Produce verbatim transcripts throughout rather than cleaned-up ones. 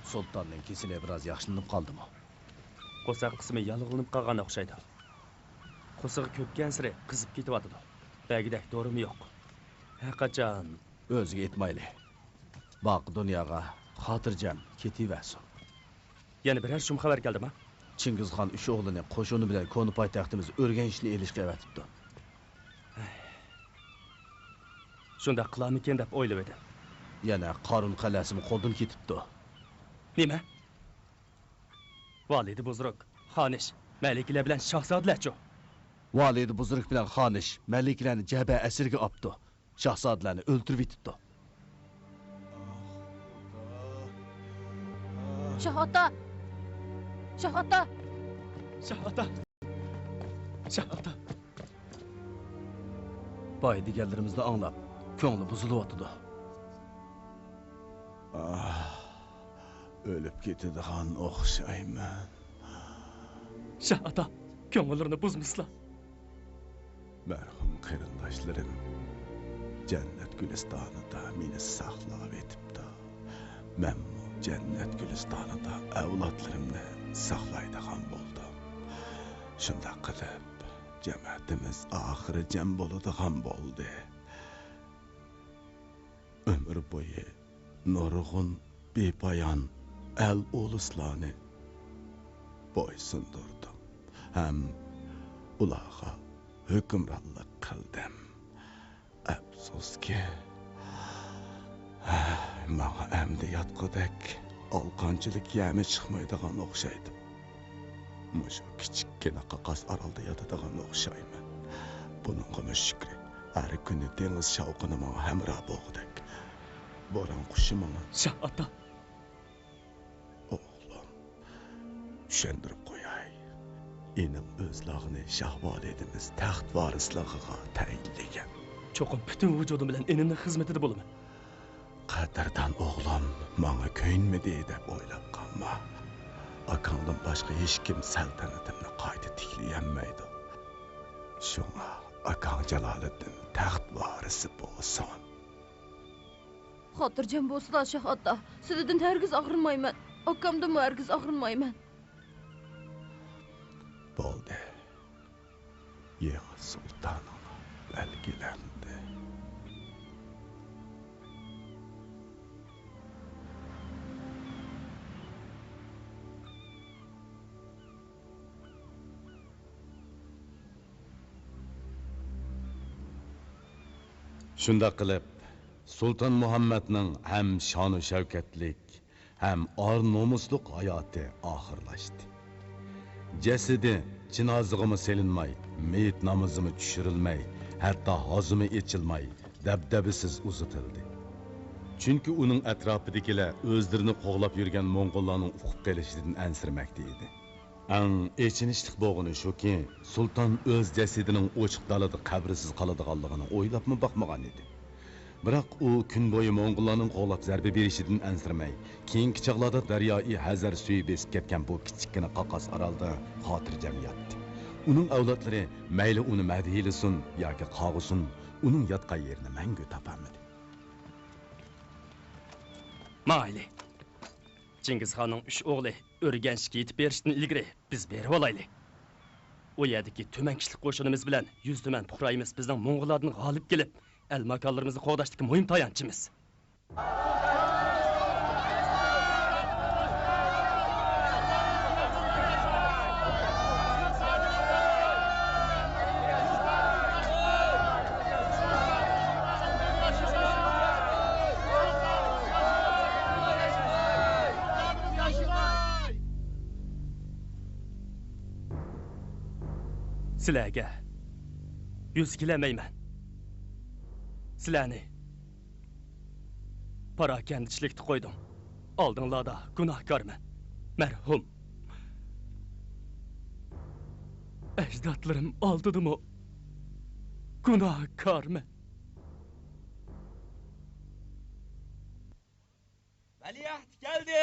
سۇلتاننىڭ كېسىلى بىراز ياخشىلىنىپ قالدىمۇ؟ قورساق قىسمى ياللۇغلىنىپ قالغان ئوخشايدۇ. قورسىقى كۆپكەنسېرى قىزىپ كېتىۋاتىدۇ. بەرگۈدەك دورىمۇ يوق. ھەرقاچان. ئۆزىگە ئېيتمايلى. باقى دۇنياغا خاتىرجەم كېتىۋەرسۇن. يەنە بىرەر شۇم خەۋەر كەلدىما؟ چىڭگىزخان ئۈچ ئوغلىنى قوشۇنى بىلەن كونا پايتەختىمىز ئۈرگەنچنى ئېلىشقا ئەۋەتىپتۇ. شۇنداق قىلارمىكىن دەپ ئويلىۋىدىم. يەنە قارۇن قەلئەسىمۇ قولدىن كېتىپتۇ. نېمە؟ ۋالىدى بۇزرۇك، خانىش، مەلىكىلەر بىلەن شاھزادىلەرچۇ؟ ۋالىدى بۇزرۇك بىلەن خانىش مەلىكىلەرنى جەبھە ئەسىرىگە ئاپتۇ. شاھزادىلەرنى ئۆلتۈرۈۋېتىپتۇ. شاھ ئاتا! شاھ ئاتا! شاھ ئاتا! شاھ ئاتا! بايا دېگەنلىرىمىزنى ئاڭلاپ، كۆڭلى بۇزۇلۇۋاتىدۇ. ئاھ، ئۆلۈپ كېتىدىغان ئوخشايمەن. شاھ ئاتا، كۆڭۈللىرىنى بۇزمىسىلا. مەرھۇم قېرىنداشلىرىم جەننەت گۈلىستانىدا مېنى ساقلاۋېتىپتۇ. مەنمۇ جەننەت گۈلىستانىدا ئەۋلادلىرىمنى ساقلايدىغان بولدۇم. شۇنداق قىلىپ، جەمەتىمىز ئاخىرى جەم بولىدىغان بولدى. ئۆمۈر بويى نۇرغۇن بىپايان ئەل-ئۇلۇسلارنى بويسۇندۇردۇم ھەم ئۇلارغا ھۆكۈمرانلىق قىلدىم. ئەپسۇسكى، ماڭا ئەمدى ياتقۇدەك ئالىقانچىلىك يەرمۇ چىقمايدىغان ئوخشايدۇ. مۇشۇ كىچىككىنە قاقاس ئارالدا ياتىدىغان ئوخشايمەن. بۇنىڭغىمۇ شۈكرى، ھەر كۈنى دېڭىز شاۋقۇنى ماڭا ھەمراھ بولغۇدەك. بوران قۇشى ماڭا. شاھ ئاتا! ئوغلۇم، چۈشەندۈرۈپ قوياي. ئىنىڭ ئۆزلاغنى شاھ ۋالىدىمىز تەخت ۋارىسلىقىغا تەيىنلىگەن. چوقۇم پۈتۈن ۋۇجۇدۇم بىلەن ئىنىمنىڭ خىزمىتىدە بولىمەن. قەدىردان ئوغلۇم ماڭا كۆيۈنمىدى دەپ ئويلاپ قالما. ئاكاڭدىن باشقا ھېچكىم سەلتەنىتىمنى قايتا تىكلىيەلمەيدۇ. شۇڭا ئاكاڭ جالالىدىن تەخت ۋارىسى بولسۇن. خاتىرجەم بولسىلا، شاھ ئاتا. سىلىدىن ھەرگىز ئاغرىنمايمەن. ئاكامدىنمۇ ھەرگىز ئاغرىنمايمەن. بولدى. يېڭى سۇلتانىڭ بەلگىلەندى. شۇنداق قىلىپ، سۇلتان مۇھەممەدنىڭ ھەم شانۇ شەۋكەتلىك، ھەم ئار-نومۇسلۇق ھاياتى ئاخىرلاشتى. جەسىتى جىنازىغىمۇ سېلىنماي، مېيىت نامىزىمۇ چۈشۈرۈلمەي، ھەتتا ھازىمۇ ئېچىلماي، دەبدەبىسىز ئۇزىتىلدى. چۈنكى ئۇنىڭ ئەتراپىدىكىلەر ئۆزلىرىنى قوغلاپ يۈرگەن موڭغۇللارنىڭ ئۇقۇپ قېلىشىدىن ئەنسىرىمەكتە ئىدى. ئەڭ ئېچىنىشلىق بولغىنى شۇكى، سۇلتان ئۆز جەسىتىنىڭ ئوچۇق دالىدا قەبرىسىز قالىدىغانلىقىنى ئويلاپمۇ باقمىغان ئىدى. بىراق ئۇ كۈن بويى موڭغۇللارنىڭ قوغلاپ زەربە بېرىشىدىن ئەنسىرىمەي، كېيىنكى چاغلاردا دەريائى ھەزەر سۈيى بېسىپ كەتكەن بۇ كىچىككىنە قاقاس ئارالدا خاتىرجەم ياتتى. ئۇنىڭ ئەۋلادلىرى مەيلى ئۇنى مەدھىيلىسۇن ياكى قاغۇسۇن، ئۇنىڭ ياتقان يېرىنى مەڭگۈ تاپالمىدى. ماڭايلى. چىڭگىزخاننىڭ ئۈچ ئوغلى ئۈرگەنچكە يېتىپ بېرىشتىن ئىلگىرى بىز بېرىۋالايلى. ئۇ يەردىكى تۈمەن كىشىلىك قوشۇنىمىز بىلەن يۈز تۈمەن پۇقرايىمىز بىزنىڭ موڭغۇللاردىن غالىب كېلىپ، ئەل ماكانلىرىمىزنى قوغداشتىكى مۇھىم تايانچىمىز. سىلەرگە يۈز كېلەلمەيمەن. سىلەرنى پاراكەندىچىلىكتە قويدۇم. ئالدىڭلاردا گۇناھكارمەن. مەرھۇم ئەجدادلىرىم ئالدىدىمۇ گۇناھكارمەن. ۋەلىئەھد كەلدى!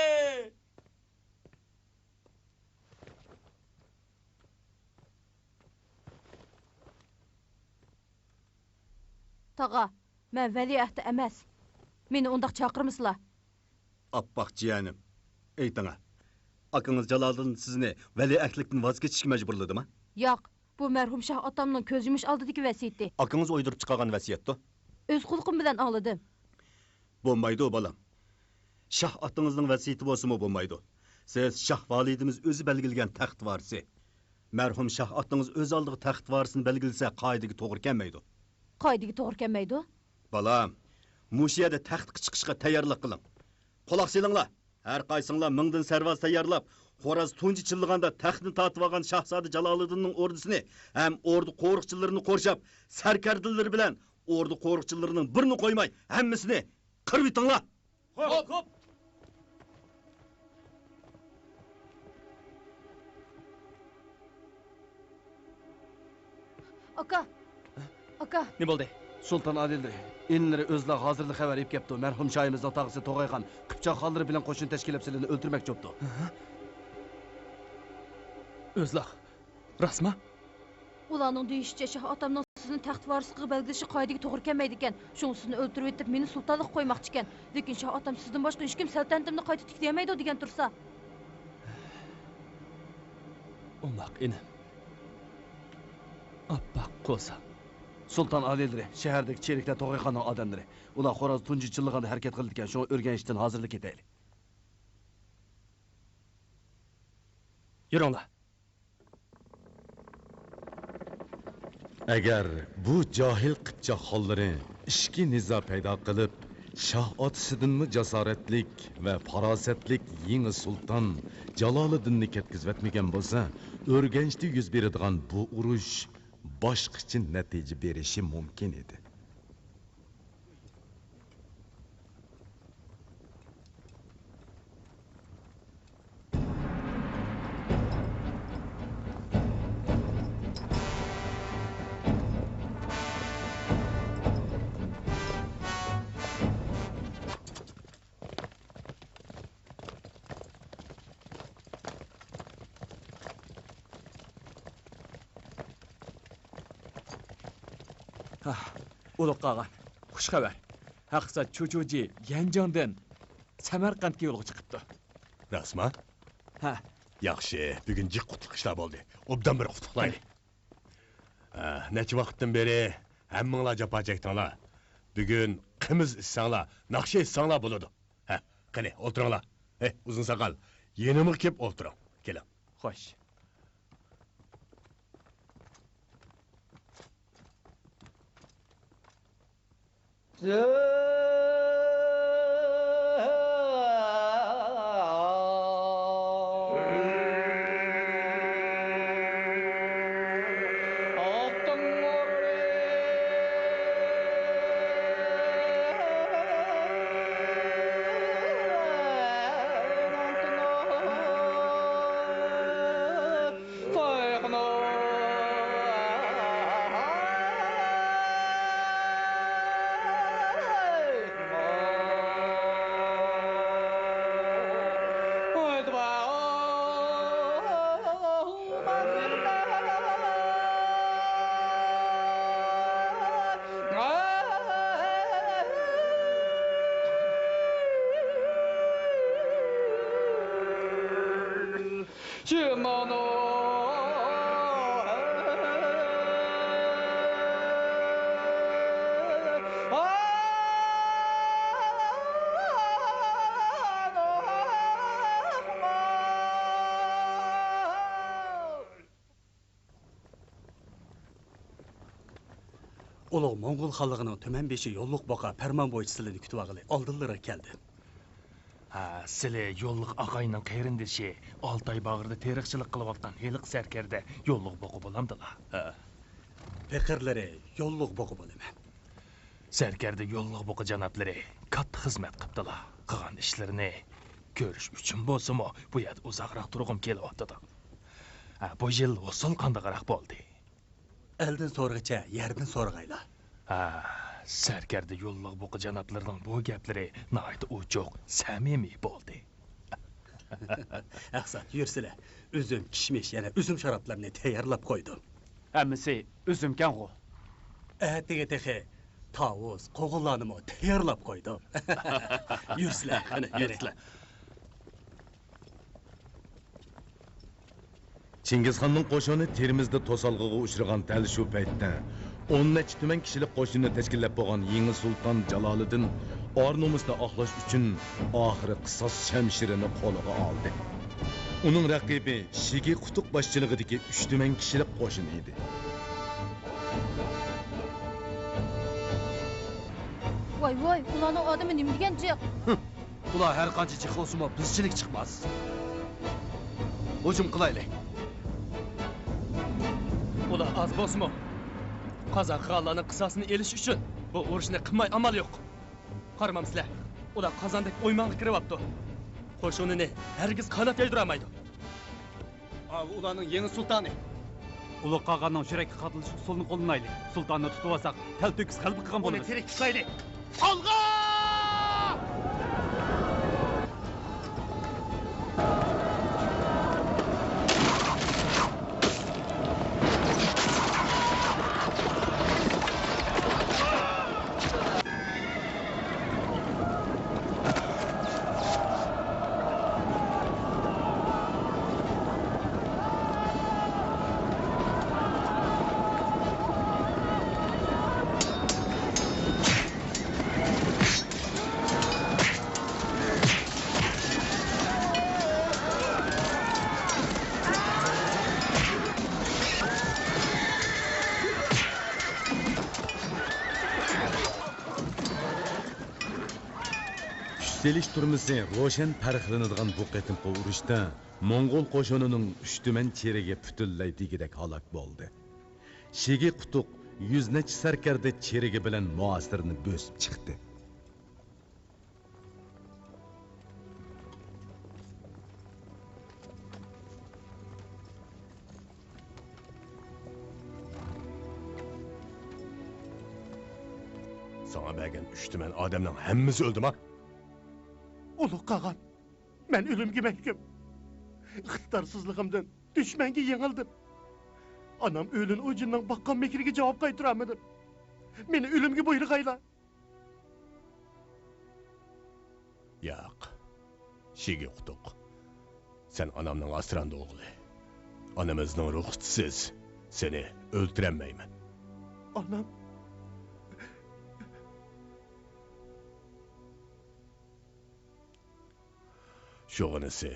تاغا، مەن ۋەلىئەھدى ئەمەس. مېنى ئۇنداق چاقىرمىسىلا. ئاپئاق جىيەنىم، ئېيتىڭە، ئاكىڭىز جالالىدىن سىزنى ۋەلىئەھدلىكتىن ۋاز كېچىشكە مەجبۇرلىدىما؟ ياق، بۇ مەرھۇم شاھ ئاتامنىڭ كۆز يۇمۇش ئالدىدىكى ۋەسىيىتى. ئاكىڭىز ئويدۇرۇپ چىقارغان ۋەسىيەتتۇ؟ ئۆز قۇلىقىم بىلەن ئاڭلىدىم. بولمايدۇ، بالام. شاھ ئاتىڭىزنىڭ ۋەسىيىتى بولسىمۇ بولمايدۇ. سىز شاھ ۋالىدىمىز ئۆزى بەلگىلىگەن تەخت ۋارىسى. مەرھۇم شاھ ئاتىڭىز ئۆز ئالدىغا تەخت ۋارىسىنى بەلگىلىسە، قائىدىگە توغرا كەلمەيدۇ. قائىدىگە توغرا كەلمەيدۇ؟ بالام، مۇشۇ يەردە تەختكە چىقىشقا تەييارلىق قىلىڭ. قۇلاق سېلىڭلار! ھەر قايسىڭلار مىڭدىن سەرۋاز تەييارلاپ، خوراز تۇنجى چىللىغاندا تەختنى تارتىۋالغان شاھزادە جالالىدىننىڭ ئوردىسىنى ھەم ئوردا قورۇقچىلىرىنى قورشاپ، سەركەردىلىرى بىلەن ئوردا قورۇقچىلىرىنىڭ بىرىنى قويماي، ھەممىسىنى قىرىۋېتىڭلار! خوپ! خوپ! ئاكا! ئاكا! نېمە بولدى؟ سۇلتان ئالىيلىرى، ئىنىلىرى ئۆزلار ھازىرلا خەۋەر ئېلىپ كەپتۇ. مەرھۇم شاھىمىزنىڭ تاغىسى توغايخان قىپچاق خانلىرى بىلەن قوشۇن تەشكىللەپ سىلىنى ئۆلتۈرمەكچى بوپتۇ. ھە؟ ئۆزلار؟ راستمۇ؟ ئۇلارنىڭ دېيىشىچە، شاھ ئاتامنىڭ سىزنى تەخت ۋارىسلىقىغا بەلگىلىشى قائىدىگە توغرا كەلمەيدىكەن. شۇڭا سىزنى ئۆلتۈرۈۋېتىپ، مېنى سۇلتانلىققا قويماقچىكەن. لېكىن شاھ ئاتام سىزدىن باشقا ھېچكىم سەلتەنىتىمنى قايتا تىكلىيەلمەيدۇ دېگەن تۇرسا. ئۇنداق ئىنىم. ئاپئاق قوسا. سۇلتان ئالىيلىرى، شەھەردىكى چېرىكلەر توغايخاننىڭ ئادەملىرى. ئۇلار خوراز تۇنجى چىللىغاندا ھەرىكەت قىلىدىكەن، شۇڭا ئۆرگەنچتىن ھازىرلا كېتەيلى. يۈرۈڭلار. ئەگەر بۇ جاھىل قىپچاق خانلىرى ئىچكى نىزا پەيدا قىلىپ، شاھ ئاتىسىدىنمۇ جاسارەتلىك ۋە پاراسەتلىك يېڭى سۇلتان جالالىدىننى كەتكۈزۈۋەتمىگەن بولسا، ئۆرگەنچتە يۈز بېرىدىغان بۇ ئۇرۇش باشقىچە نەتىجە بېرىشى مۇمكىن ئىدى. ھا، ئۇلۇغ قاغان، خۇش خەۋەر. ھەقسات چۇچۇجى يەنجىڭدىن سەمەرقەنتكە يولغا چىقىپتۇ. راستما؟ ھە. ياخشى، بۈگۈن جىق قۇتلۇق ئىشلار بولدى. ئوبدان بىر قۇتلۇقلايلى. ھە، نەچچە ۋاقىتتىن بېرى ھەممىڭلار جاپا چەكتىڭلار. بۈگۈن قىمىز ئىچسەڭلار، ناخشا ئېيتساڭلار بولىدۇ. ھە، قېنى، ئولتۇرۇڭلار. ھەي، ئۇزۇن ساقال، يېنىمغا كېلىپ ئولتۇرۇڭ. كېلىڭ. خوش. ئۇلۇغ موڭغۇل خانلىقىنىڭ تۈمەن بېشى يوللۇق بوقا پەرمان بويىچە سىلىنى كۈتۈۋالغىلى ئالدىلىرىغا كەلدى. ھە، سىلى يوللۇق ئاغاينىڭ قېرىندىشى، ئالتاي باغرىدا تېرىقچىلىق قىلىۋاتقان ھېلىقى سەركەردە يوللۇق بوقا بولامدىلا؟ ھە. پېقىرلىرى يوللۇق بوقا بولىمەن. سەركەردە يوللۇق بوقا جانابلىرى كاتتا خىزمەت قىپتىلا. قىلغان ئىشلىرىنى كۆرۈش ئۈچۈن بولسىمۇ، بۇ يەردە ئۇزاقراق تۇرغۇم كېلىۋاتىدۇ. ھە، بۇ يىل ھوسۇل قانداقراق بولدى؟ ئەلدىن سورىغىچە يەردىن سورىغايلا. ھە، سەركەردە يوللۇق بوقا جانابلىرىنىڭ بۇ گەپلىرى ناھايىتى ئوچۇق، سەمىمىي بولدى. ئەخسات، يۈرسىلە. ئۈزۈم، كىشمىش، يەنە ئۈزۈم شارابلىرىنى تەييارلاپ قويدۇم. ھەممىسى ئۈزۈمكەنغۇ؟ ئەتىگە تېخى تاۋۇز، قوغۇنلارنىمۇ تەييارلاپ قويدۇم. يۈرسىلە، قېنى، يۈرسىلە. چىڭگىزخاننىڭ قوشۇنى تېرمىزدە توسالغۇغا ئۇچرىغان دەل شۇ پەيتتە، ئون نەچچە تۈمەن كىشىلىك قوشۇننى تەشكىللەپ بولغان يېڭى سۇلتان جالالىدىن ئار-نومۇسىنى ئاقلاش ئۈچۈن ئاخىرى قىساس شەمشىرىنى قولىغا ئالدى. ئۇنىڭ رەقىبى شىگى قۇتۇق باشچىلىقىدىكى ئۈچ تۈمەن كىشىلىك قوشۇن ئىدى. ۋاي، ۋاي، ئۇلارنىڭ ئادىمى نېمە دېگەن جىق! ئۇلار ھەر قانچە جىق بولسىمۇ، بىزچىلىك چىقماس. ھۇجۇم قىلايلى. ئۇلار ئاز بولسىمۇ، قازا قىلغانلارنىڭ قىساسىنى ئېلىش ئۈچۈن بۇ ئۇرۇشنى قىلماي ئامال يوق. قارىمامسىلەر، ئۇلار قازاندەك ئويمانغا كىرىۋاپتۇ. قوشۇنىنى ھەرگىز قانات يايدۇرالمايدۇ. ئاۋۇ ئۇلارنىڭ يېڭى سۇلتانى. ئۇلۇغ قاغاننىڭ يۈرەككە قادىلىش ئۇسۇلىنى قوللىنايلى. سۇلتاننى تۇتۇۋالساق، تەلتۆكۈس غەلىبە قىلغان بولىمىز. ئۇنى تىرىك تۇتايلى. ئالغا! كۈچ سېلىشتۇرمىسى روشەن پەرقلىنىدىغان بۇ قېتىمقى ئۇرۇشتا موڭغۇل قوشۇنىنىڭ ئۈچ تۈمەن چېرىكى پۈتۈنلەي دېگۈدەك ھالاك بولدى. شىگى قۇتۇق يۈز نەچچە سەركەردە چېرىكى بىلەن مۇھاسىرىنى بۆسۈپ چىقتى. ساڭا بەرگەن ئۈچ تۈمەن ئادەمنىڭ ھەممىسى ئۆلدىما؟ ئۇلۇغ قاغان، مەن ئۆلۈمگە مەھكۇم. ئىقتىدارسىزلىقىمدىن دۈشمەنگە يېڭىلدىم. ئانام ئۆلۈن ئۇجىننىڭ باققان مېھرىگە جاۋاب قايتۇرالمىدىم. مېنى ئۆلۈمگە بۇيرۇغايلا. ياق، شىگى قۇتۇق. سەن ئانامنىڭ ئاسراندى ئوغلى. ئانىمىزنىڭ رۇخسىتىسىز سېنى ئۆلتۈرەلمەيمەن. ئانام. شۇغىنىسى،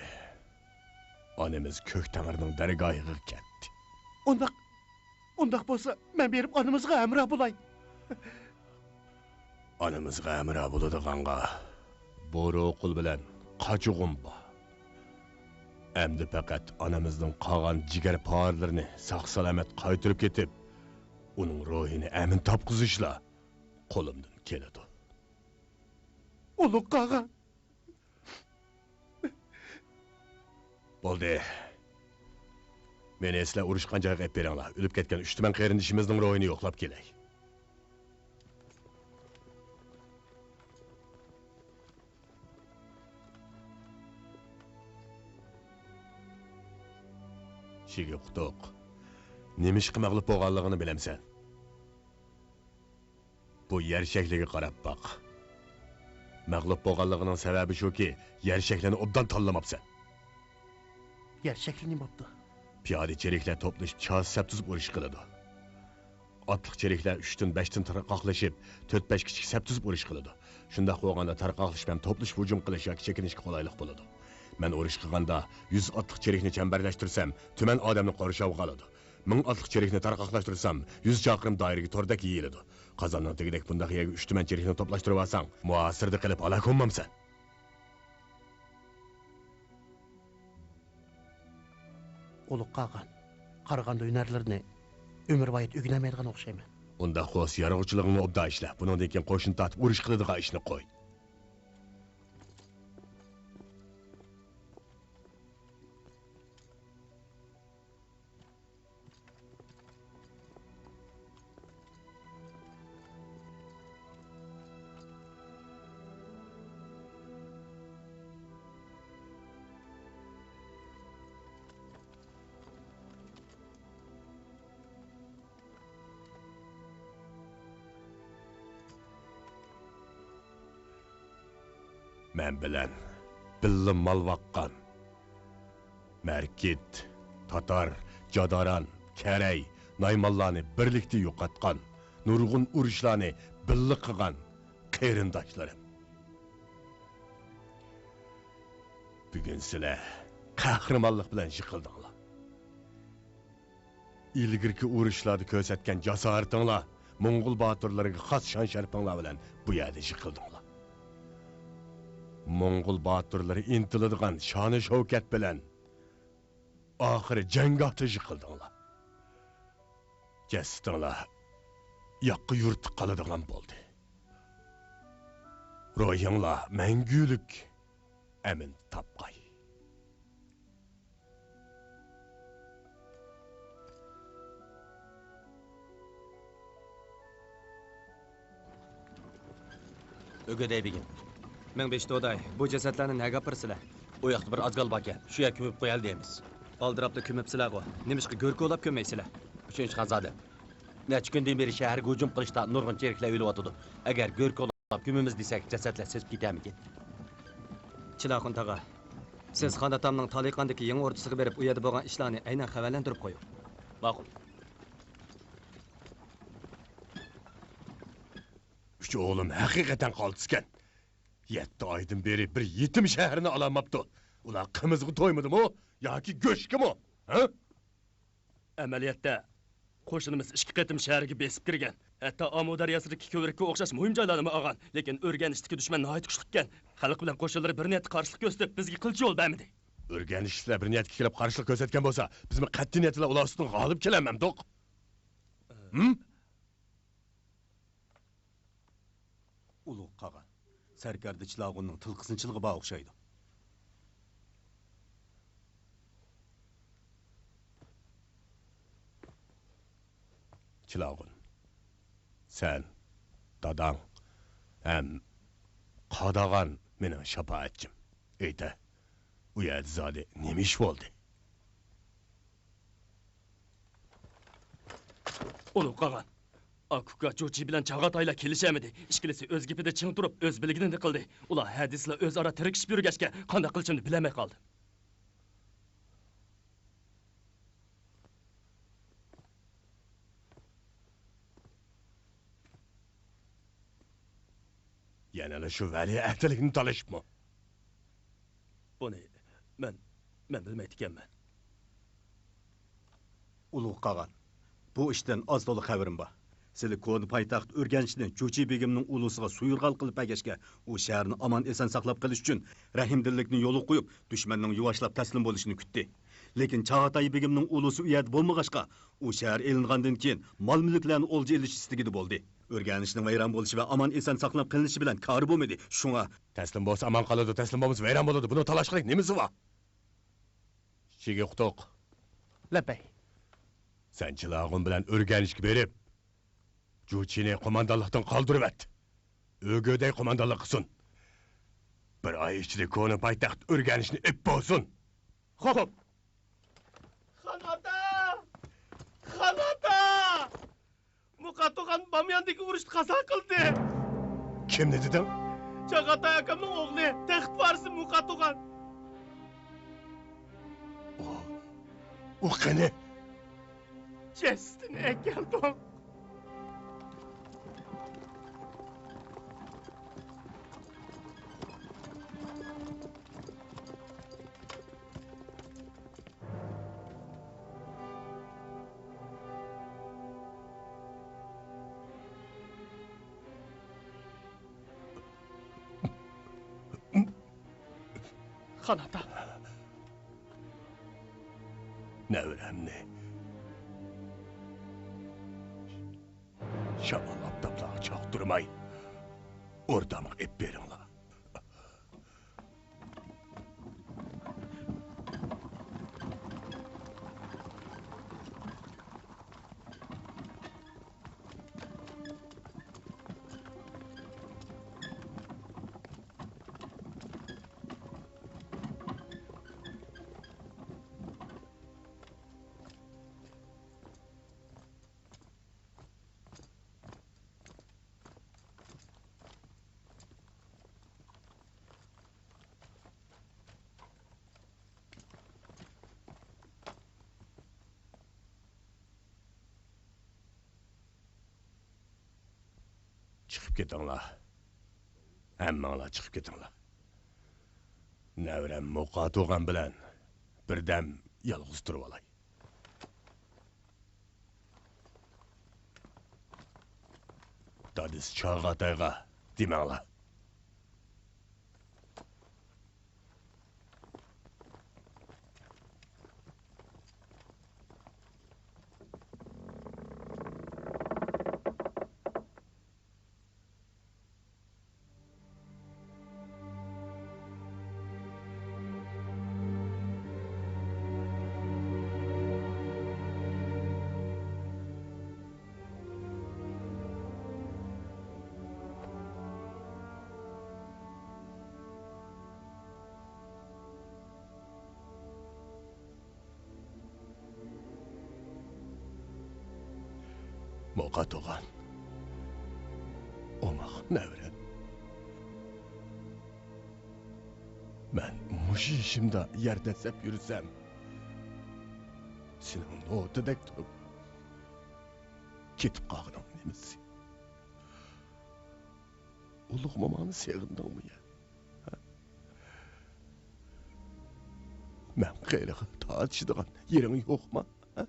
ئانىمىز كۆك تەڭرىنىڭ دەرگاھىغا كەتتى. ئۇنداق، ئۇنداق بولسا، مەن بېرىپ ئانىمىزغا ھەمراھ بولاي. ئانىمىزغا ھەمراھ بولىدىغانغا بورۇ قۇل بىلەن قاچۇغۇم بار. ئەمدى پەقەت ئانىمىزنىڭ قالغان جىگەر پارىلىرىنى ساق-سالامەت قايتۇرۇپ كېتىپ، ئۇنىڭ روھىنى ئەمىن تاپقۇزۇشلا قولۇمدىن كېلىدۇ. ئۇلۇغ قاغان! بولدى. مېنى سىلەر ئۇرۇشقان جايغا ئېلىپ بېرىڭلار. ئۆلۈپ كەتكەن ئۈچ تۈمەن قېرىندىشىمىزنىڭ روھىنى يوقلاپ كېلەي. شىگى قۇتۇق، نېمىشقا مەغلۇپ بولغانلىقىنى بىلەمسەن؟ بۇ يەر شەكلىگە قاراپ باق. مەغلۇپ بولغانلىقىنىڭ سەۋەبى شۇكى، يەر شەكلىنى ئوبدان تاللىماپسەن. يەر شەكلى نېمە بوپتۇ؟ پىيادە چېرىكلەر توپلىشىپ، چاسا سەپ تۈزۈپ ئۇرۇش قىلىدۇ. ئاتلىق چېرىكلەر ئۈچتىن، بەشتىن تارقاقلىشىپ، تۆت-بەش كىچىك سەپ تۈزۈپ ئۇرۇش قىلىدۇ. شۇنداق بولغاندا تارقاقلىشىپ ھەم توپلىشىپ ھۇجۇم قىلىش ياكى چېكىنىشكە قولايلىق بولىدۇ. مەن ئۇرۇش قىلغاندا يۈز ئاتلىق چېرىكنى چەمبەرلەشتۈرسەم، تۈمەن ئادەمنى قورشاۋغا ئالىدۇ. مىڭ ئاتلىق چېرىكنى تارقاقلاشتۇرسام، يۈز چاقىرىم دائىرىگە توردەك يېيىلىدۇ. قازاننىڭ تېگىدەك بۇنداق يەرگە ئۈچ تۈمەن چېرىكنى توپلاشتۇرۇۋالساڭ، مۇھاسىرىدە قېلىپ ھالاك بولمامسەن؟ ئۇلۇغ قاغان، قارىغاندا ھۈنەرلىرىنى ئۆمۈرۋايەت ئۆگىنەلمەيدىغان ئوخشايمەن. ئۇنداق بولسا يارغۇچىلىقىڭنى ئوبدان ئىشلە، بۇنىڭدىن كېيىن قوشۇن تارتىپ ئۇرۇش قىلىدىغان ئىشنى قوي. مەن بىلەن بىللە مال باققان مەركىت تاتار، جاداران، كەرەي، نايمانلارنى بىرلىكتە يوقاتقان، نۇرغۇن ئۇرۇشلارنى بىللە قىلغان قېرىنداشلىرىم. بۈگۈن سىلەر قەھرىمانلىق بىلەن يىقىلدىڭلار. ئىلگىرىكى ئۇرۇشلاردا كۆرسەتكەن جاسارىتىڭلار، موڭغۇل باتۇرلىرىغا خاس شان-شەرىپىڭلار بىلەن بۇ يەردە يىقىلدىڭلار. موڭغۇل باتۇرلىرى ئىنتىلىدىغان شانۇ-شەۋكەت بىلەن ئاخىرى جەڭگاھتا يىقىلدىڭلار. جەسىتىڭلار ياققا يۇرتتا قالىدىغان بولدى. روھىڭلار مەڭگۈلۈك ئەمىن تاپقاي. ئۆگىدەي بېگىم. مىڭبېشى دوداي، بۇ جەسەتلەرنى نەگە ئاپىرىسىلەر؟ ئۇ ياقتا بىر ئازگال باركەن، شۇ يەرگە كۆمۈپ قويايلى دەيمىز. ئالدىراپلا كۆمۈپسىلەرغۇ، نېمىشقا گۆر كولاپ كۆممەيسىلەر؟ ئۈچىنچى خانزادە، نەچچە كۈندىن بېرى شەھەرگە ھۇجۇم قىلىشتا نۇرغۇن چېرىكلەر ئۆلۈۋاتىدۇ. ئەگەر گۆر كولاپ كۆمىمىز دېسەك، جەسەتلەر سېزىپ كېتەرمىكىن؟ چىلاخۇن تاغا، سىز خان ئاتامنىڭ تالىقاندىكى يېڭى ئوردىسىغا بېرىپ، ئۇ يەردە بولغان ئىشلارنى ئەينەن خەۋەرلەندۈرۈپ قويۇڭ. ماقۇل. ئۈچ ئوغلۇم ھەقىقەتەن قالتىسكەن. يەتتە ئايدىن بېرى بىر يېتىم شەھەرنى ئالالماپتۇ. ئۇلار قىمىزغا تويمىدىمۇ ياكى گۆشكىمۇ؟ ھە؟ ئەمەلىيەتتە، قوشۇنىمىز ئىككى قېتىم شەھەرگە بېسىپ كىرگەن. ھەتتا ئامۇ دەرياسىدىكى كۆۋرۈككە ئوخشاش مۇھىم جايلارنىمۇ ئالغان. لېكىن ئۆرگەنچتىكى دۈشمەن ناھايىتى كۈچلۈككەن. خەلق بىلەن قوشۇنلىرى بىر نىيەتتە قارشىلىق كۆرسىتىپ، بىزگە قىلچە يول بەرمىدى. ئۆرگەنچلىكلەر بىر نىيەتكە كېلىپ قارشىلىق كۆرسەتكەن بولسا، بىزمۇ قەتئىي نىيەت بىلەن ئۇلار ئۈستىدىن غالىب كېلەلمەمدۇق؟ ھىم؟ ئۇلۇغ قاغان، سەركەردە چىلاغۇننىڭ تىلقىسىنچىلىقى بار ئوخشايدۇ. چىلاغۇن، سەن، داداڭ ھەم قاداغان مېنىڭ شاپائەتچىم. ئېيتە، ئۇ يەردە زادى نېمە ئىش بولدى؟ ئۇلۇغ قاغان، ئاكا ئۇكا جۇچى بىلەن چاغاتايلار كېلىشەلمىدى. ئىككىلىسى ئۆز گېپىدە چىڭ تۇرۇپ، ئۆز بىلگىنىنى قىلدى. ئۇلار ھە دېسىلا ئۆزئارا تىركىشىپ يۈرگەچكە، قانداق قىلىشىمنى بىلەلمەي قالدىم. يەنىلا شۇ ۋەلىئەھدىلىكنى تالىشىپمۇ؟ بۇنى مەن، مەن بىلمەيدىكەنمەن. ئۇلۇغ قاغان، بۇ ئىشتىن ئاز-تولا خەۋىرىم بار. سىلى كونا پايتەخت ئۈرگەنچنى جۇچى بېگىمنىڭ ئۇلۇسىغا سۇيۇرغال قىلىپ بەرگەچكە، ئۇ شەھەرنى ئامان-ئېسەن ساقلاپ قېلىش ئۈچۈن رەھىمدىللىكنى يولغا قويۇپ، دۈشمەننىڭ يۇۋاشلاپ تەسلىم بولۇشىنى كۈتتى. لېكىن چاغاتاي بېگىمنىڭ ئۇلۇسى ئۇ يەردە بولمىغاچقا، ئۇ شەھەر ئېلىنغاندىن كېيىن مال-مۈلۈكلەرنى ئولجا ئېلىش ئىستىكىدە بولدى. ئۆرگەنچنىڭ ۋەيران بولۇشى ۋە ئامان-ئېسەن ساقلىنىپ قېلىنىشى بىلەن كارى بولمىدى. شۇڭا، تەسلىم بولسا ئامان قالىدۇ، تەسلىم بولمىسا ۋەيران بولىدۇ. بۇنىڭ تالاشقىلىق نېمىسى بار؟ شىگې قۇتۇق. لەببەي. سەن چىلاغۇن بىلەن ئۆرگەنچكە بېرىپ، جۇچىنى قوماندانلىقتىن قالدۇرۇۋەت. ئۆگۆدەي قوماندانلىق قىلسۇن. بىر ئاي ئىچىدە كونا پايتەخت ئۆرگەنچنى ئېلىپ بولسۇن. خوپ. خان ئاتا! خان ئاتا! مۇقاتۇغان بامياندىكى ئۇرۇشتا قازا قىلدى. كىمنى دېدىڭ؟ چاغاتاي ئاكامنىڭ ئوغلى، تەخت ۋارىسى مۇقاتۇغان. ئۇ، ئۇ قېنى؟ جەسىتىنى ئەكەلدۇق. خان ئاتا. نەۋرەمنى شامال ئاپتاپلارغا چاقتۇرماي، ئوردامغا ئېلىپ بېرىڭلار. چىقىپ كېتىڭلار. ھەممىڭلار چىقىپ كېتىڭلار. نەۋرەم موقا تۇغان بىلەن بىردەم يالغۇز تۇرۇۋالاي. دادىسى چاغاتايغا دېمەڭلار. موقا تۇغان، ئوماق نەۋرەم. مەن مۇشۇ يېشىمدا يەر دەسسەپ يۈرسەم، سېنىڭ نوتىدەك تۇرۇپ كېتىپ قالغىنىڭ نېمىسى؟ ئۇلۇغ موماڭنى سېغىندىڭمۇ يا؟ ھە؟ مەن قېرىغا تارتىشىدىغان يېرىڭ يوقما؟ ھە؟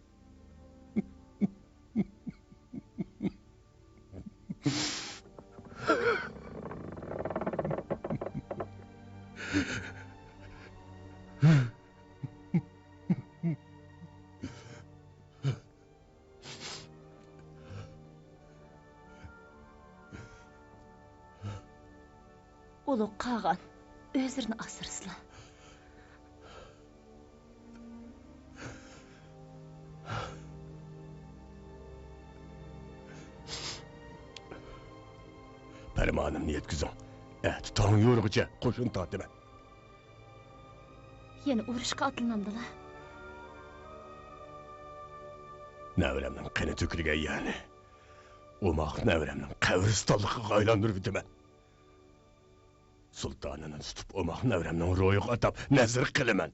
ئۇلۇغ قاغان، ئۆزلىرىنى ئاسرىسىلا. پەرمانىمنى يەتكۈزۈڭ. ئەتە تاڭ يورۇغىچە قوشۇن تارتىمەن. يەنە ئۇرۇشقا ئاتلىنامدىلا؟ نەۋرەمنىڭ قېنى تۆكۈلگەن يەرنى ئوماق نەۋرەمنىڭ قەبرىستانلىقىغا ئايلاندۇرۇۋېتىمەن. سۇلتانىنى تۇتۇپ، ئوماق نەۋرەمنىڭ روھىغا ئاتاپ نەزىر قىلىمەن.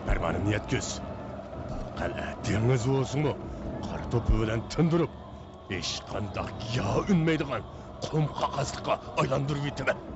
پەرمانىمنى يەتكۈز. بۇ قەلئە دېڭىز بولسىمۇ، قارا توپى بىلەن تىندۇرۇپ، ھېچقانداق گىياھ ئۈنمەيدىغان قۇم قاقاسلىققا ئايلاندۇرۇۋېتىمەن.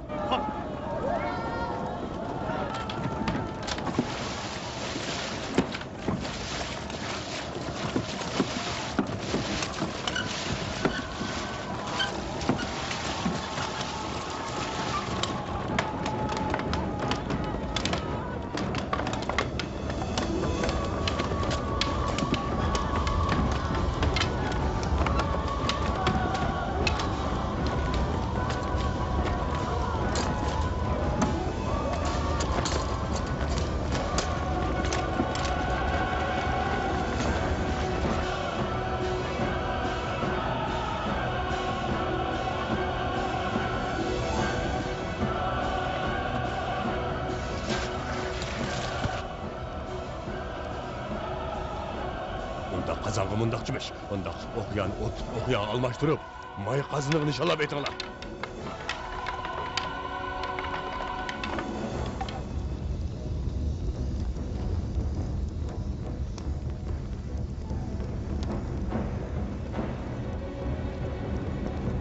ئۇنداق قازانغا مۇنداق چۆمۈچ، ئۇنداق ئوقيانى ئوتلۇق ئوقياغا ئالماشتۇرۇپ، ماي قازىنىغا نىشانلاپ ئېتىڭلار.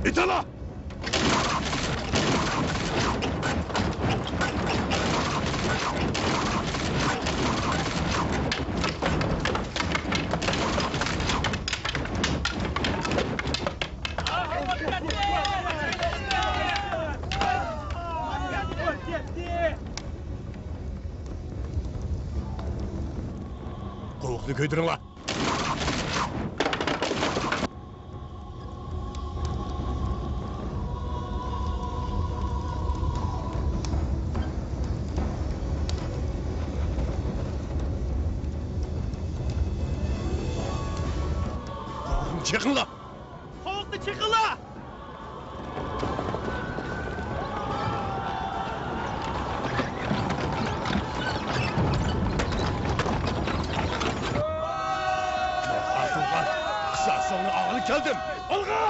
ئېتىڭلار! قوۋۇقنى كۆيدۈرۈڭلار! قوۋۇقنى چېقىڭلار! قوۋۇقنى چېقىڭلار! كەلدىم. ئالغا!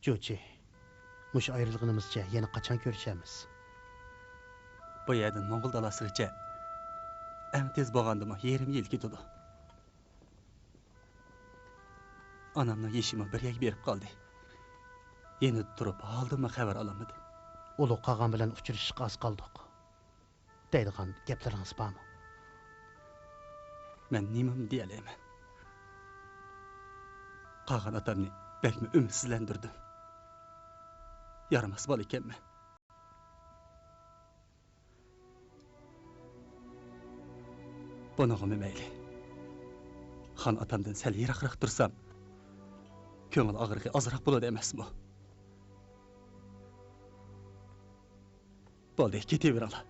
جۇچى، مۇشۇ ئايرىلغىنىمىزچە يەنە قاچان كۆرۈشەرمىز؟ بۇ يەردىن موڭغۇل دالاسىغىچە ئەڭ تېز بولغاندىمۇ يېرىم يىل كېتىدۇ. ئانامنىڭ يېشىمۇ بىر يەرگە بېرىپ قالدى. يېنىدا تۇرۇپ ھالىدىنمۇ خەۋەر ئالالمىدىم. ئۇلۇغ قاغان بىلەن ئۇچرىشىشقا ئاز قالدۇق. دەيدىغان گەپلىرىڭىز بارمۇ؟ مەن نېمىمۇ دېيەلەيمەن؟ قاغان ئاتامنى بەكمۇ ئۈمىدسىزلەندۈردۈم. يارىماس بالا ئىكەنمەن. بۇنىڭغىمۇ مەيلى. خان ئاتامدىن سەل يىراقراق تۇرسام، كۆڭۈل ئاغرىقى ئازراق بولىدۇ ئەمەسمۇ؟ بولدى، كېتىۋېرىڭلار.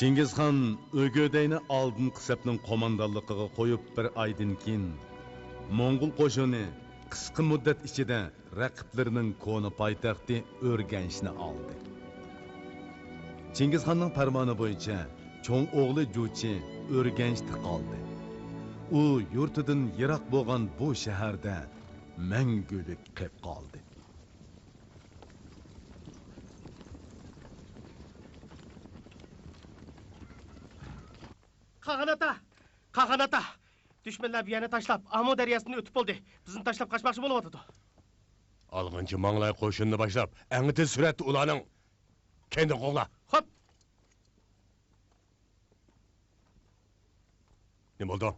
چىڭگىزخان ئۆگېدەينى ئالدىنقى سەپنىڭ قوماندانلىقىغا قويۇپ، بىر ئايدىن كېيىن، موڭغۇل قوشۇنى قىسقا مۇددەت ئىچىدە رەقىبلىرىنىڭ كونا پايتەختى ئۆرگەنچنى ئالدى. چىڭگىزخاننىڭ پەرمانى بويىچە چوڭ ئوغلى جۇچى ئۆرگەنچتە قالدى. ئۇ يۇرتىدىن يىراق بولغان بۇ شەھەردە مەڭگۈلۈك قېلىپ قالدى. قاغان ئاتا! قاغان ئاتا! دۈشمەنلەر بۇ يەرنى تاشلاپ، ئامۇ دەرياسىدىن ئۆتۈپ بولدى. بىزنى تاشلاپ قاچماقچى بولۇۋاتىدۇ. ئالغىنچى ماڭلاي قوشۇننى باشلاپ، ئەڭ تېز سۈرئەتتە ئۇلارنىڭ كەينىدىن قوغلا. خوپ! نېمە بولدۇڭ؟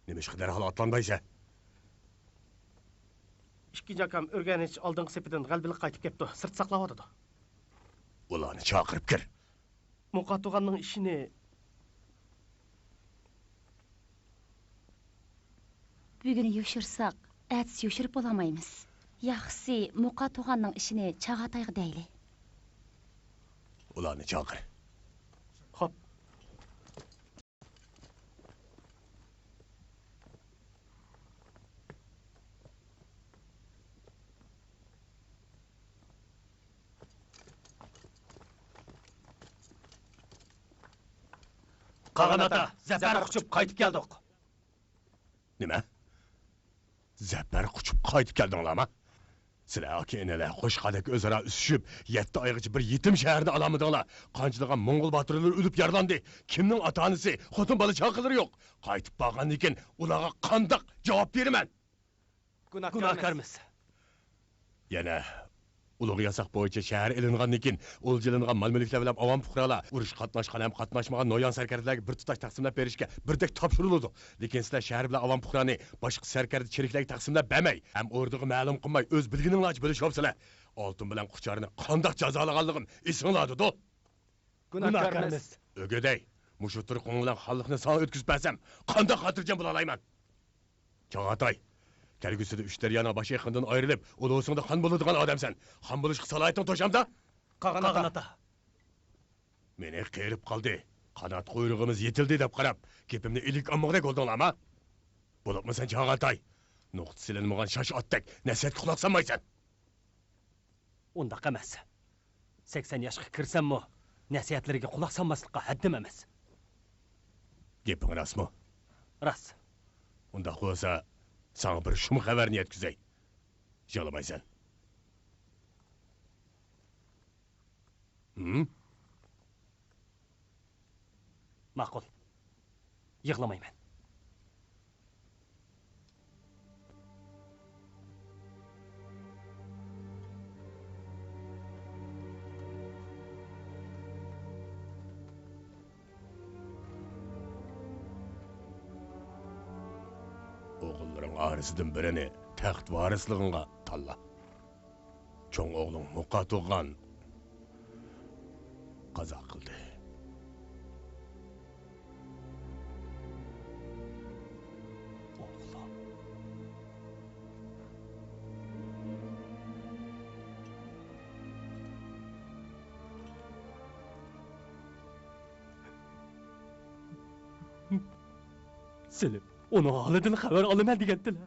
نېمىشقا دەرھال ئاتلانمايسەن؟ ئىككىنچى ئاكام ئۆرگەنچ ئالدىنقى سېپىدىن غەلىبىلىك قايتىپ كەپتۇ، سىرت ساقلاۋاتىدۇ. ئۇلارنى چاقىرىپ كىر. مۇقا تۇغاننىڭ ئىشىنى. بۈگۈن يوشۇرساق، ئەتىسى يوشۇرۇپ بولالمايمىز. ياخشىسى، مۇقا تۇغاننىڭ ئىشىنى چاغاتايغا دەيلى. ئۇلارنى چاقىر. خوپ. قاغان ئاتا، زەپەر قۇچۇپ قايتىپ كەلدۇق. نېمە؟ زەپەر قۇچۇپ قايتىپ كەلدىڭلارمۇ؟ سىلەر ئاكا-ئىنىلەر قوشقاندەك ئۆزئارا ئۈسۈشۈپ، يەتتە ئايغىچە بىر يېتىم شەھەرنى ئالالمىدىڭلار. قانچىلىغان موڭغۇل باتۇرلىرى ئۆلۈپ يارىلاندى. كىمنىڭ ئاتا-ئانىسى، خوتۇن بالا-چاقىلىرى يوق؟ قايتىپ بارغاندىن كېيىن ئۇلارغا قانداق جاۋاب بېرىمەن؟ گۇناھكارمىز. يەنە ئۇلۇغ ياساق بويىچە شەھەر ئېلىنغاندىن كېيىن، ئولجىلىنغان مال-مۈلۈكلەر بىلەن ئاۋام پۇقرالار، ئۇرۇشقا قاتناشقان ھەم قاتناشمىغان نويان سەركەردىلەرگە بىر تۇتاش تەقسىملەپ بېرىشكە بىردەك تاپشۇرۇلىدۇ. لېكىن سىلەر شەھەر بىلەن ئاۋام پۇقرانى باشقا سەركەردە چېرىكلەرگە تەقسىملەپ بەرمەي، ھەم ئوردىغا مەلۇم قىلماي، ئۆز بىلگىنىڭلارچە بۆلۈشۈۋاپسىلەر. ئالتۇن بىلەن قۇچارنى قانداق جازالىغانلىقىم ئېسىڭلاردىدۇ؟ گۇناھكارمىز. ئۆگىدەي، مۇشۇ تۇرقۇڭ بىلەن خانلىقنى ساڭا ئۆتكۈزۈپ بەرسەم، قانداق خاتىرجەم بولالايمەن؟ چاغاتاي، كەلگۈسىدە ئۈچ دەريانىڭ باش ئېقىنىدىن ئايرىلىپ، ئۇلۇسۇڭدا خان بولىدىغان ئادەمسەن. خان بولۇشقا سالاھىيىتىڭ توشامدا؟ قاغان ئاتا. مېنى قېرىپ قالدى. قانات قۇيرۇقىمىز يېتىلدى دەپ قاراپ، گېپىمنى ئىلىك ئالمىغۇدەك بولدۇڭلارمۇ؟ بولۇپمۇ سەن چاغاتاي، نۇقتا سېلىنمىغان شاش ئاتتەك نەسىھەتكە قۇلاق سالمايسەن. ئۇنداق ئەمەس. سەكسەن ياشقا كىرسەممۇ، نەسىھەتلىرىگە قۇلاق سالماسلىققا ھەددىم ئەمەس. گېپىڭ راستمۇ؟ راست. ئۇنداق بولسا، ساڭا بىر شۇم خەۋەرنى يەتكۈزەي. يىغلىمايسەن. ھىم؟ ماقۇل. يىغلىمايمەن. ئوغۇللىرىڭ ئارىسىدىن بىرىنى تەخت ۋارىسلىقىڭغا تاللا. چوڭ ئوغلۇڭ مۇقاتۇغان قازا قىلدى. ئوغلۇم. سىلى ئۇنىڭ ھالىدىن خەۋەر ئالىمەن دېگەنتىلە.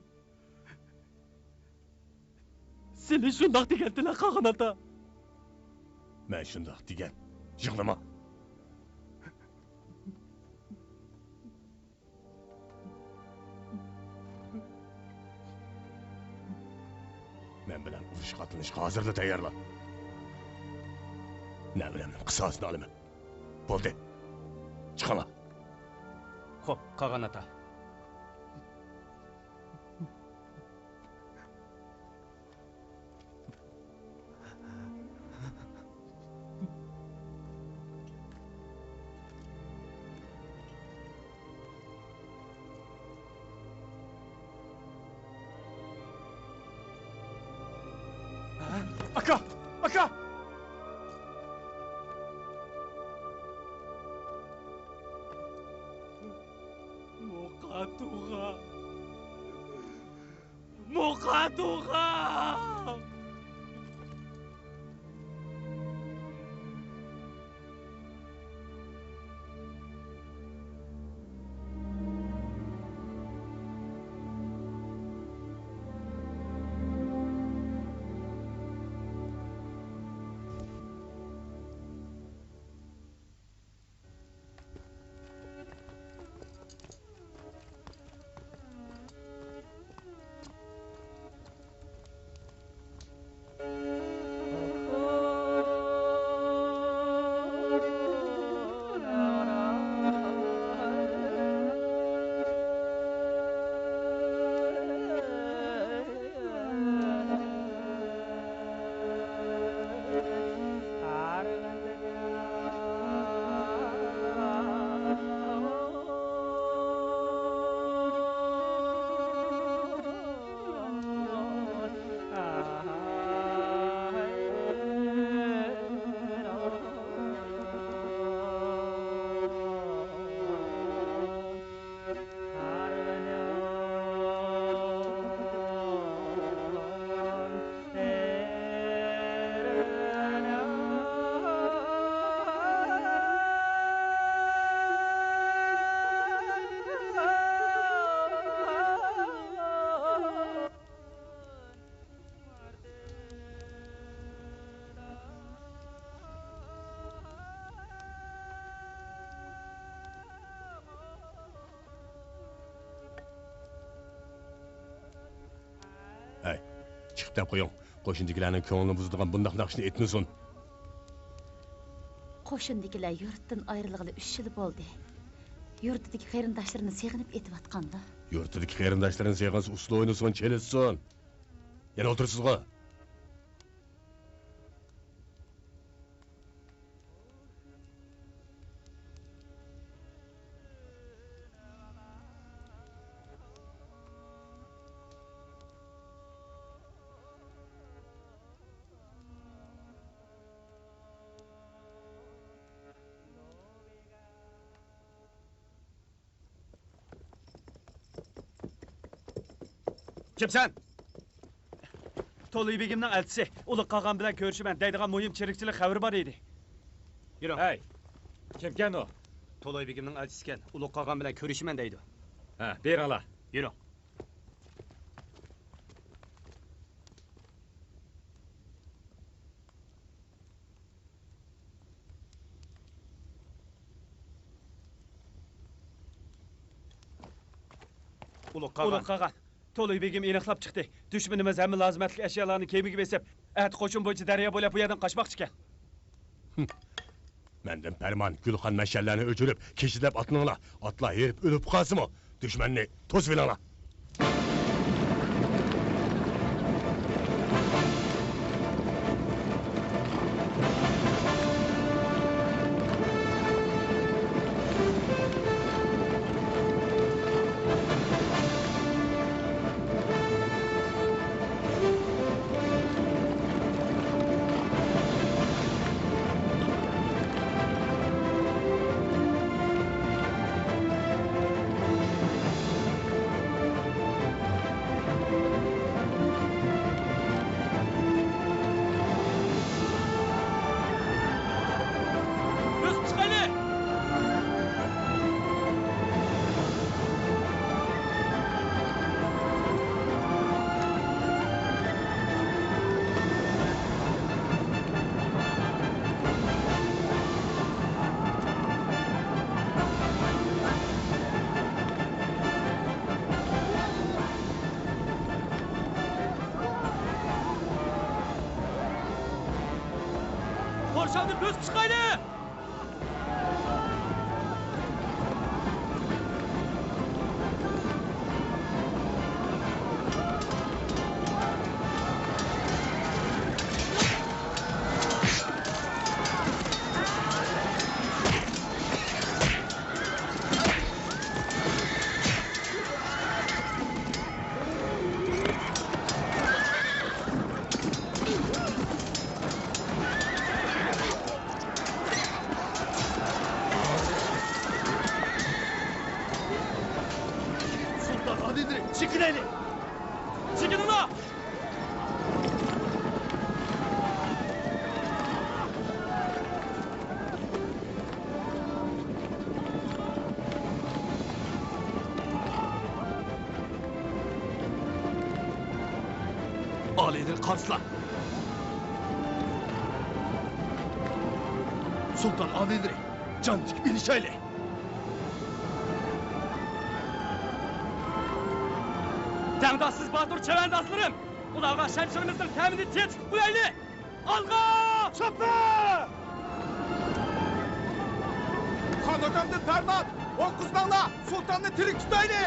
سىلى شۇنداق دېگەنتىلە، قاغان ئاتا. مەن شۇنداق دېگەن. يىغلىما. مەن بىلەن ئۇرۇشقا ئاتلىنىشقا ھازىرلا تەييارلان. نەۋرەمنىڭ قىساسىنى ئالىمەن. بولدى. چىقىڭلار. خوپ، قاغان ئاتا. ئاكا! ئاكا! موقاتۇغا! موقاتۇغا! ھەي، چىقىپ دەپ قويۇڭ. قوشنىدىكىلەرنىڭ كۆڭلىنى بۇزىدىغان بۇنداق ناخشىنى ئېيتمىسۇن. قوشنىدىكىلەر يۇرتتىن ئايرىلغىلى ئۈچ يىل بولدى. يۇرتىدىكى قېرىنداشلىرىنى سېغىنىپ ئېتىۋاتقاندۇ. يۇرتىدىكى قېرىنداشلىرىنى سېغىنسا ئۇسسۇل ئوينىسۇن، چېلىشسۇن. يەنە ئولتۇرىسىزغۇ؟ كىمسەن؟ تولۇي بېگىمنىڭ ئەلچىسى، ئۇلۇغ قاغان بىلەن كۆرۈشىمەن دەيدىغان مۇھىم چىرىكچىلىك خەۋىرى بار ئىدى. يۈرۈڭ. ھەي، كىمكەن ئۇ؟ تولۇي بېگىمنىڭ ئەلچىسىكەن، ئۇلۇغ قاغان بىلەن كۆرۈشىمەن دەيدۇ. ھە، بېرىڭلار. يۈرۈڭ. ئۇلۇغ قاغان. ئۇلۇغ قاغان. تولۇي بېگىم ئېنىقلاپ چىقتى. دۈشمىنىمىز ھەممە لازىمەتلىك ئەشيالارنى كېمىگە بېسىپ، ئەتە قوشۇن بويىچە دەريا بويلاپ بۇ يەردىن قاچماقچىكەن. مەندىن پەرمان، گۈلخان مەشئەللەرنى ئۆچۈرۈپ، كېچىدە ئاتلىنىڭلار. ئاتلار ھېرىپ ئۆلۈپ قالسىمۇ، دۈشمەننى توسۇۋېلىڭلار. بىز چىقايلى! قورشاۋنى بۆسۈپ چىقايلى! سۇلتان ئادىللىرى، چېكىنەيلى! چېكىنىڭلار! ئالىيلىرى قارىسىلا! سۇلتان ئالىيلىرى، جان تىكىپ ئېلىشايلى! تەڭداشسىز باتۇر چەۋەندازلىرىم! ئۇلارغا شەمشىرىمىزنىڭ تەمىنى تېتىتىپ قويايلى! ئالغا! چاپا! خان ئاكامدىن پەرمان! ئوق ئۇزماڭلار! سۇلتاننى تىرىك تۇتايلى!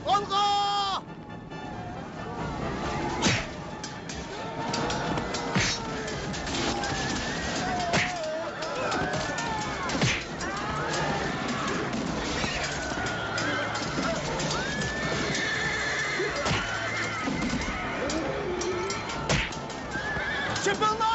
ئالغا! چېپىللا!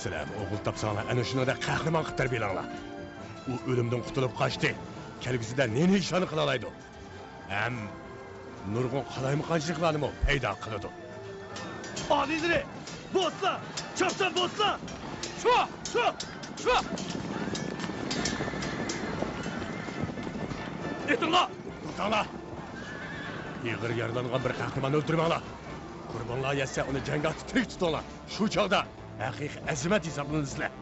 سىلەر ئوغۇل تاپساڭلار، ئەنە شۇنىڭدەك قەھرىمان قىلىپ تەربىيەلەڭلار. ئۇ ئۆلۈمدىن قۇتۇلۇپ قاچتى. كەلگۈسىدە نېنى ئىشانە قىلالايدۇ؟ ھەم نۇرغۇن قالايمىقانچىلىقلارنىمۇ پەيدا قىلىدۇ. ئالىيلىرى! بوسلا! چاپسان بوسلا! شۇ! شۇ! شۇ! ئېتىڭلار! توختاڭلار! ئېغىر يارىلانغان بىر قەھرىماننى ئۆلتۈرمەڭلار! قۇربانلار يەتسە، ئۇنى جەڭگاھتا تىرىك تۇتۇڭلار! شۇ چاغدا ھەقىقىي ئەزىمەت ھېسابلىنىسىلەر!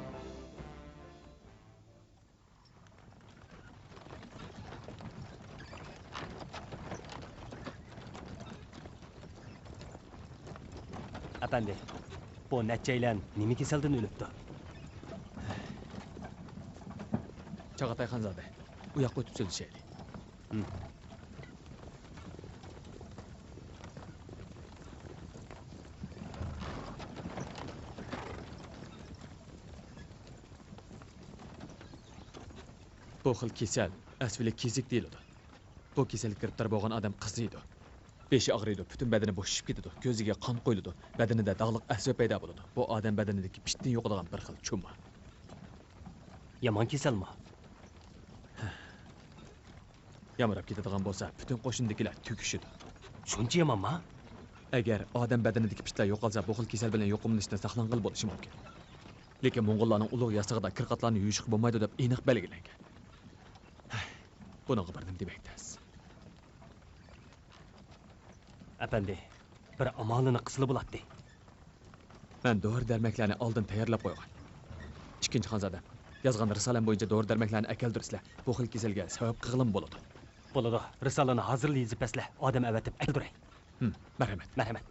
ئەپەندى، بۇ نەچچەيلەن نېمە كېسەلدىن ئۆلۈپتۇ؟ چاغاتاي خانزادە، ئۇ ياققا ئۆتۈپ سۆزلىشەيلى. ھىم. بۇ خىل كېسەل ئەسۋىلى كېزىك دېيىلىدۇ. بۇ كېسەلگە گىرىپتار بولغان ئادەم قىزىيدۇ. بېشى ئاغرىيدۇ، پۈتۈن بەدىنى بوشىشىپ كېتىدۇ، كۆزىگە قان قۇيۇلىدۇ، بەدىنىدە داغلىق ئەسۋەب پەيدا بولىدۇ. بۇ ئادەم بەدىنىدىكى پىتنى يوقىدىغان بىر خىل چۇما. يامان كېسەلما؟ يامراپ كېتىدىغان بولسا، پۈتۈن قوشۇندىكىلەر تۈگىشىدۇ. شۇنچە يامانما؟ ئەگەر ئادەم بەدىنىدىكى پىتلەر يوقالسا، بۇ خىل كېسەل بىلەن يۇقۇملىنىشتىن ساقلانغىلى بولۇشى مۇمكىن. لېكىن موڭغۇللارنىڭ ئۇلۇغ ياسىقىدا كىرقاتلارنى يۇيۇشقا بولمايدۇ دەپ ئېنىق بەلگىلەنگەن. بۇنىڭغا بىر نېمە دېمەك تەس. ئەپەندى، بىر ئامالىنى قىلسىلا بولاتتى. مەن دورا-دەرمەكلەرنى ئالدىن تەييارلاپ قويغان. ئىككىنچى خانزادەم، يازغان رىسالەم بويىچە دورا-دەرمەكلەرنى ئەكەلدۈرسىلە، بۇ خىل كېسەلگە سەۋەب قىلغىلىمۇ بولىدۇ. بولىدۇ، رىسالىنى ھازىرلا يېزىپ بەرسىلە، ئادەم ئەۋەتىپ ئەكەلدۈرەي. ھىم، مەرھەمەت. مەرھەمەت.